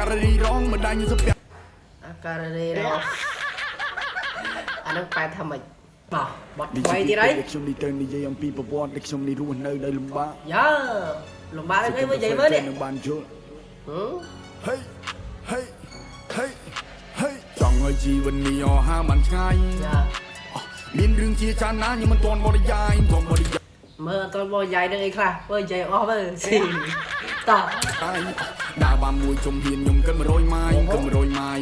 ការរីរងម្ដាយខ្ញុំសុភ័ក្រ អាការ៉េរ៉អាហ្នឹងប៉ែថាម៉េចបោះបត់ នេះ ថ្មីទៀតអី ខ្ញុំនេះទៅនិយាយអំពីប្រវត្តិដែលខ្ញុំនេះរស់នៅដោយលំបាក យ៉ាលំបាកអីមើលនិយាយមើលនេះ នឹងបានយល់ ហឹម ហេហេហេហេចង់ឲ្យជីវិតនេះអស់ហាបានឆ្ងាយ យ៉ា មានរឿងជាច្រើនណាស់ខ្ញុំមិនទាន់បរិយាយមិនទាន់បរិយាយ មើលអត់ទាន់បរិយាយនឹងអីខ្លះមើលនិយាយអស់មើលស៊ីតោះ ដើរបានមួយជំហានខ្ញុំគិត100ម៉ាយគិត100ម៉ាយ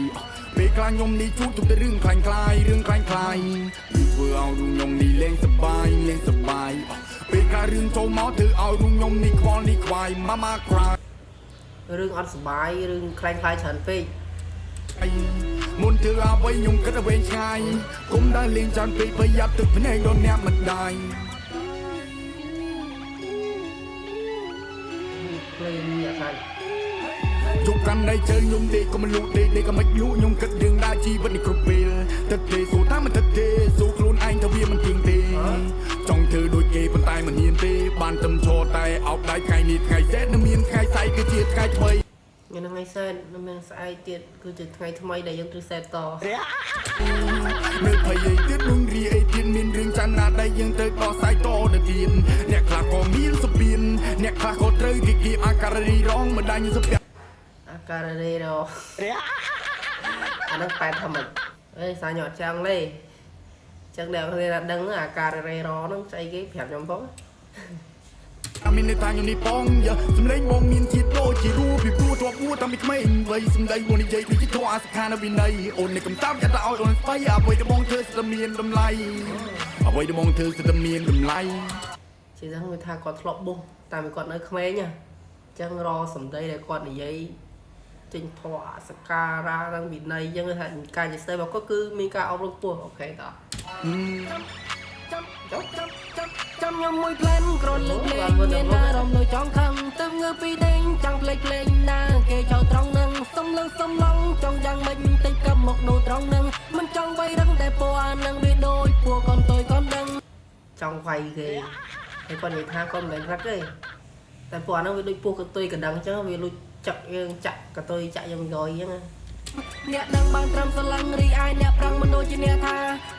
ពេលខ្លះខ្ញុំនេះជួបជួបតែរឿងខ្លាញ់ខ្លាយរឿងខ្លាញ់ខ្លាយវាធ្វើឲ្យរូងខ្ញុំនេះលែងសប្បាយលែងសប្បាយពេលខ្លះរឿងចូលមកធ្វើឲ្យរូងខ្ញុំនេះខ្វល់នេះខ្វាយ Mama cry រឿងអត់សប្បាយរឿងខ្លាញ់ខ្លាយច្រើនពេក មុនធ្វើអ្វីខ្ញុំគិតឲ្យវែងឆ្ងាយគុំដើរលេងច្រើនពេកប្រយ័ត្នទឹកភ្នែកដល់អ្នកម្ដាយ ភ្លេងនេះអត់សាច់ ជប់កាន់ដៃជើងខ្ញុំទេក៏មិនលូកទេទេក៏មិនលក់ខ្ញុំគិតរឿងដែរជីវិតនេះគ្រប់ពេលទឹកទេសួរថាមិនទឹកទេសួរខ្លួនឯងថាវាមិនទៀងទេចង់ធ្វើដូចគេប៉ុន្តែមិនហ៊ានទេបានតែឈរតែអោបដៃថ្ងៃនេះថ្ងៃសេតនឹងមានថ្ងៃស្អែកគឺជាថ្ងៃថ្មី ថ្ងៃហ្នឹងថ្ងៃសែននៅមានស្អែកទៀតគឺជាថ្ងៃថ្មីដែលយើងត្រូវសែតត នៅភ័យអីទៀតនឹងរីអីទៀតមានរឿងចាស់ណាស់ដែលយើងត្រូវដោះស្រាយតទៅទៀតអ្នកខ្លះក៏មានសុពៀនអ្នកខ្លះក៏ត្រូវគេគៀបអាការរីរងម្ដាយខ្ញុំសុភ័ក្រ អាការ៉េរ៉អាហ្នឹងប៉ែថាម៉េចអេសាញ់អត់ចាំងទេចឹងអ្នកគ្នាថាដឹងអាការ៉េរហ្នឹងស្អីគេប្រាប់ខ្ញុំផង អមានន័យថាខ្ញុំនេះបងយ៉ាសំលេងបងមានជាតិដូចជារួពីព្រោះទ្របួតាំងពីក្មេងវ័យសំដីបងនិយាយដូចជាធម៌អាសខានវិន័យអូននេះកំតាមយ៉ាត់ឲ្យអូនស្បៃអ្វីដែលបងធ្វើស្ទើរមានតម្លៃអ្វីដែលបងធ្វើស្ទើរមានតម្លៃ ជាហ្នឹងវាថាគាត់ធ្លាប់បុះតាមពីគាត់នៅក្មេងណាចឹងរសំដីដែលគាត់និយាយចេញធម៌អសការៈនិងវិន័យចឹងថាការនិយាយស្ដីរបស់គាត់គឺមានការអប់រំខ្ពស់OK តោះ ចាំចាំចាំចាំខ្ញុំមួយផ្លែនក្រនលើកលេងមានអារម្មណ៍ដូចចង់ខឹងទៅងើពីដេញចង់ភ្លេចភ្លេងណាគេចោលត្រង់នឹងសុំលឹងសុំឡងចង់យ៉ាងម៉េចតិចក៏មកនោះត្រង់នឹងមិនចង់វៃរឹងតែពណ៌នឹងវាដូចពួកកូនតូចកូនដឹង ចង់វាយគេហើយគាត់និយាយថាគាត់មិនមែនរឹកទេតែពួកអាហ្នឹងវាដូចពស់កតុយកណ្ដឹងចឹងវាលួចចឹកយើងចាក់កតុយចាក់យើងយយចឹងណា អ្នកដឹងបានត្រឹមស្រឡាញ់រីឯអ្នកប្រឹងមិនដូចជាអ្នកថា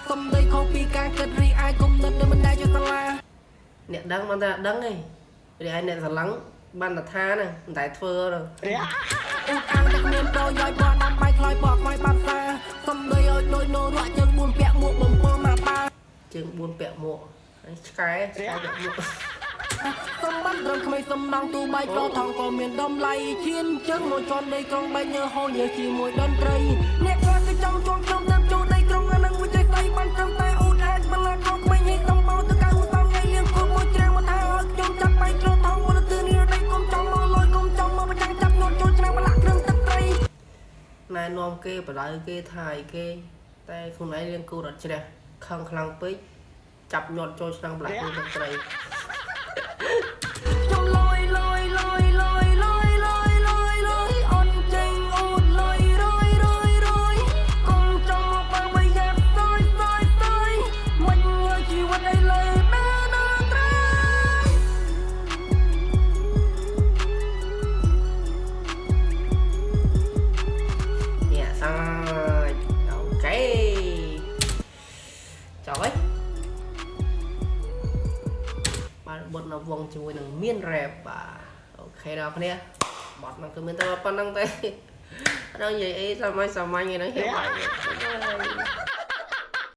សុំដីខុសពីការគិតរីឯគុំនិតដែលមិនដែលជាសាលា អ្នកដឹងបានតែដឹងទេរីឯអ្នកស្រឡឹងបានតែថាហ្នឹងមិនតែធ្វើទេ អ៊ូអាំងតែគ្មានប្រយោជន៍បោះដាំបាយខ្លោចបោះខ្មៅបាត់សាសំដីឲ្យដូចនោរក់ជើង4ពាក់មួកបំពល់មកបា ជើង4ពាក់មួកហើយឆ្កែឆ្កែពាក់មួក សំបានត្រឹមក្មេងសំដងទូបាយប្រថងក៏មានតម្លៃឈានជើងមកជន់ដីក្រុងបែកញើហូរញើជាមួយតន្ត្រីអ្នកខ្លះគឺចង់ជន់ខ្ញុំទៅចូលដីក្រុងអានឹងវិជ័យស្អីបានត្រឹមតែអ៊ូអាចបន្លាកក្មេងឲ្យសំបោទៅកៅសំថ្ងៃលៀងគូមួយច្រាំមកថាឲ្យខ្ញុំចាប់បាយត្រថងមកទៅនេះដីគុំចង់មកលយគុំចង់មកប្រចាំងចាប់នួនចូលឆ្នាំម្លាក់គ្រឿងទឹកត្រី ណែនាំគេបដៅគេថាឲ្យគេ តែខ្លួនឯងរៀនគូរអត់ជ្រះខឹងខ្លាំងពេកចាប់ញាត់ចូលឆ្នាំងផ្លាស់ខ្លួនទឹកត្រី ខ្ញុំលយលយលយលយលយលយលយលយអន់ចេញអូនលយរយរយរយកុំចង់មកបើប្រយ័ត្នសយសយសយមិនងើជីវិតអីលើដើរដើរត្រៃ នេះសាច់ OK ចប់ហើយបានបត់នៅវងជាមួយនឹងមានរ៉េបបាទ OK ដល់គ្នាបត់ហ្នឹងគឺមានតែប៉ុណ្្នឹងទេអត់ដឹងនិយាយអីសាមញ្ញសាមញ្ញហ្នឹងហៀបបាយ